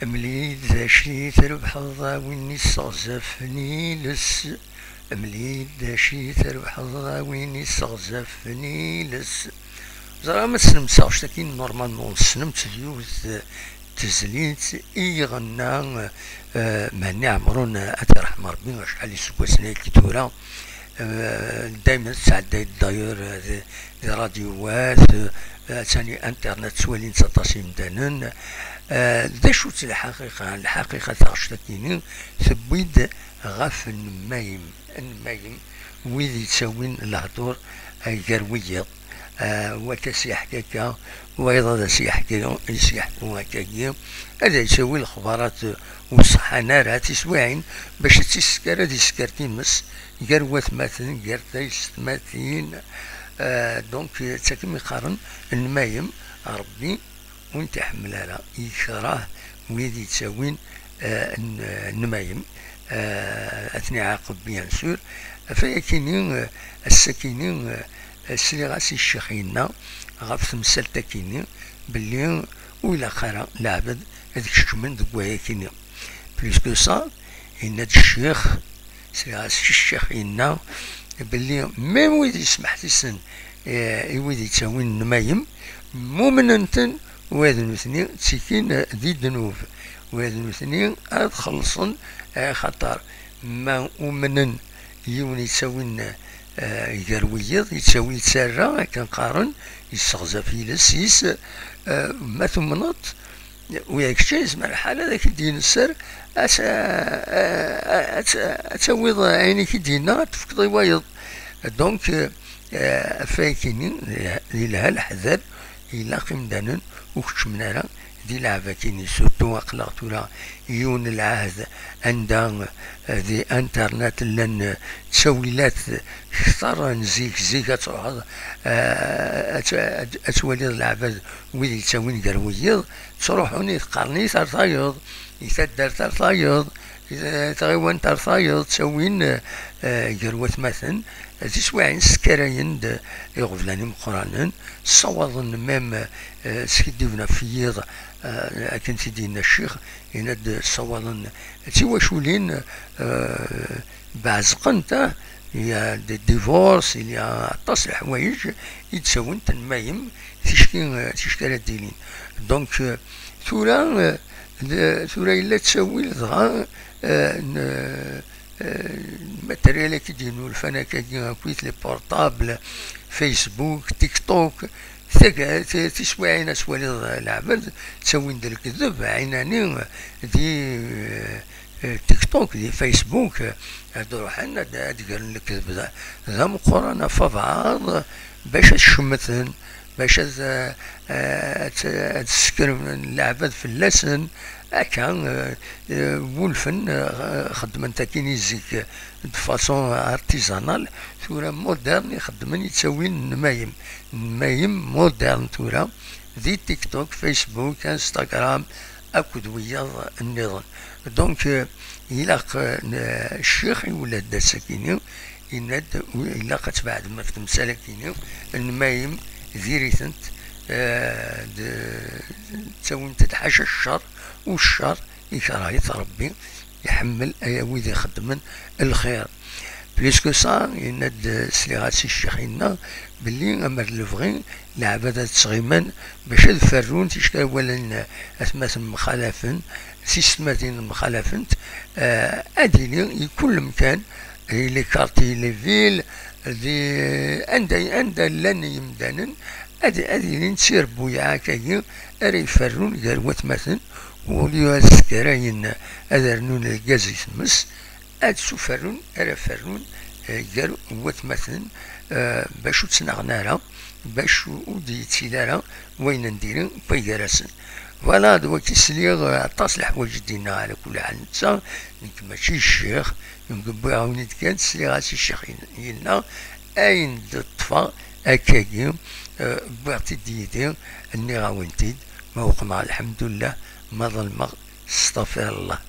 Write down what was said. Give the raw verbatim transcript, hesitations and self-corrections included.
Mlil d acu i trebḥeḍ a win isseɣzafen iles. Mlil d acu i trebḥeḍ a win isseɣzafen iles. Ẓriɣ ma tessnem taɣect-agi, normalement tessnem-tt, d yiwet n tezlit i iɣenna, eh, Mhenni Ɛemrun, ad t-yerḥem Rebbi, acḥal iseggasen ayagi tura. Eh, daymen tettɛedday-d d'ailleurs, eh, di, di radioat, eh, attan internet ttwalin-tt aṭas imdanen. Eh, d acu-tt lḥaqiqa? Lḥaqiqa taɣect-agi-nni tewwi-d ɣef nmayem, nmayem, wid yettawin lehdur, eh, gar wiyiḍ. Eh, wa ad as-yeḥku akka, wayeḍ ad as-yeḥku, as-yeḥku akkagi, ad yettawi lexbarat ur ṣeḥḥan ara, tiswiɛin, bac ad tt-isker, ad isker times, gar watmaten, gar taysetmatin. Eh, donc, d akken i qqaren, nmayem, Rebbi ur t-iḥemmel ara, yekreh wid yettawin, eh, n-, nmayem, eh, ad ten-iɛaqeb, bien sûr. Ɣef wayagi-nni, eh, ass-agi-nni, eh, sliɣ-as i ccix yenna ɣef temsalt-agi-nni belli ur ilaq ara leɛbed ad keččmen deg wayagi-nni. Plus que ça, yenna-d ccix, sliɣ-as i ccix yenna belli même wid yesmeḥsisen, eh, i wid yettawin nmayem, mumnen-ten, wa d nutni ttikin di ddnub, wa d nutni ad xellṣen, eh, axaṭer ma umnen yiwen yettawin, eh, gar wiyiḍ, yettawi yettarra, akken qqaren, yesseɣzaf iles-is, eh, ma tumneḍ, ula d kečč yezmer lḥal ad ak-d-yini sser, ad t-, ad t-, ad tawiḍ ayen i k-id-yenna, ad t-tefkeḍ i wayeḍ. Donc, eh, ɣef wayagi-nni, yelha leḥder, ilaq imdanen ur keččmen ara di leɛba-agi-nni. Surtout aql-aɣ tura yiwen lɛahd anda, eh, di internet llan, eh, ttawilat kter n zik. Zik ad truḥeḍ, eh, ad t-, ad, ad twaliḍ leɛbad wid yettawin gar wiyiḍ, ttruḥun i tqernit ar tayeḍ, i taddart ar tayeḍ, i tɣiwant ar tayeḍ, ttawin, eh, gar watmaten, tiswiɛin sskarayen-d iɣeblan imeqqranen, ssawaḍen même, eh, skiddiben ɣef yiḍ, eh, akken t-id-yenna ccix, yenna-d ssawaḍen d tiwaculin, eh, beɛzeqent, ah, il y a des divorces, il y a aṭas leḥwayeǧ i d-ttawint nmayem ticki, eh, ticki ara d-ilin. Donc, eh, tura, eh, d-, tura yella ttawil dɣa, eh, n-, eh, matériel-agi d-yennulfan akkagi, akkit les portables, Facebook, TikTok, tag-, t-, tiswiɛin ad twaliḍ leɛbad ttawin-d lekdeb, ɛinani, di, eh, eh, TikTok, di Facebook, eh, ad ruḥen ad, ad gren lekdeb d, d ameqqran ɣef abeɛḍ, bac ad cemten, bac ad, eh, eh, ad, ad ssekren leɛbad fell-asen. Akka, eh, eh, wulfen, eh, xeddmen-t akkin i zik, eh, de façon artisanale, tura moderne i xeddmen, yettawin nmayem, nmayem moderne tura, di TikTok, Facebook, Instagram, akked wiyaḍ nniḍen. Donc, eh, ilaq, eh, n-, ccix iwla-d ass-agi-nni, yenna-d, u-, ilaq ad tbeɛdem ɣef temsal-agi-nni, nmayem diri-tent, eh, d-, ttawint-d ḥaca ccer, u ccer ikreh-it Rebbi, iḥemmel ay wid ixeddmen lxir. Plus que ça, yenna-d, sliɣ-as i ccix yenna belli amer d lebɣi, leɛbad ad ttɣiman bac ad ferrun ticki wala n atmaten mxalafen, tisetmatin mxalafent, eh, ad yili i kul lemkan, di les quartiers, les villes, di anda, anda llan yimdanen, ad, ad ilin d tirebbuyaɛ akkagi ara iferrun gar watmaten, au lieu ad sgarayen ad rnun lgaz i tmes, ad suferrun, ara ferrun, eh, gar watmaten, eh, bac ur ttnaɣen ara, bac ur d-yettili ara wayen n diri n way gar-asen. Voilà, d wagi sliɣ, eh, aṭas leḥwayeǧ d-yenna, ɛla kulli ḥal netta, nekk mačči ccix, nekk wwiɣ-awen-id kan, sliɣ-as i ccix yen-, yenna, ayen d-ṭṭfeɣ akkagi, eh, wwiɣ-t-id yid-i, nniɣ-awen-t-id, ma uqmeɣ, lḥemdullah, ma ḍelmeɣ, stafirllah.